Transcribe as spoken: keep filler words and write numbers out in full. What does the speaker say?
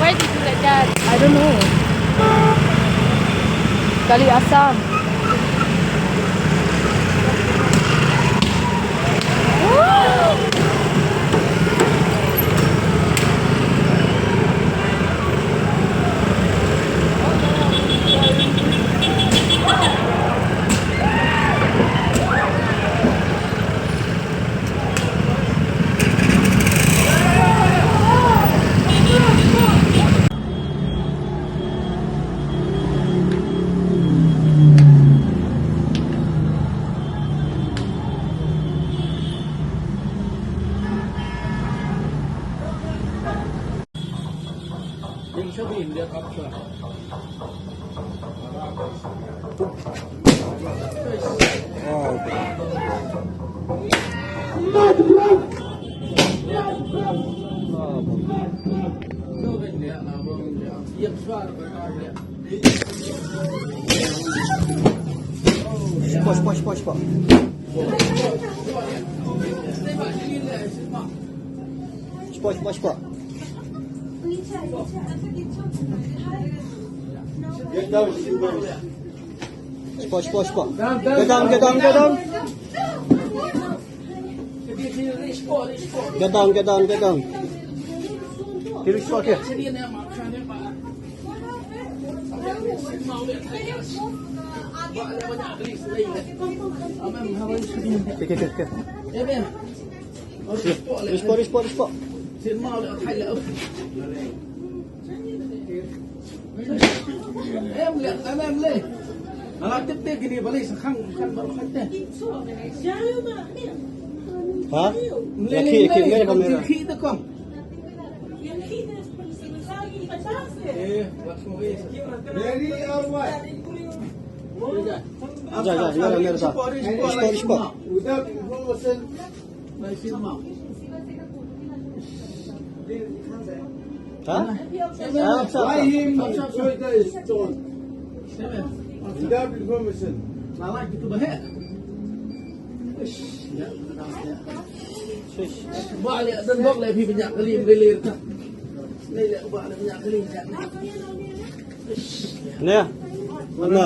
Why did you like that? I don't know. Kali asam. Spot, spot, spot, spot. Spot, spot, spot. Get down, get down. Spot, spot, spot. Get down, get down, get down. Get down, get down, get down. Here is spot here. Okay, okay, okay, okay. Respond, respond, respond. Ha? Laki, laki, laki kamera. Ready or what? Ja, ja, ja, ja, ja. Ispor, ispor. Without information. Ha? Why him? Without information. Ba le dan bok le phi banyak kali. Ne. Mana?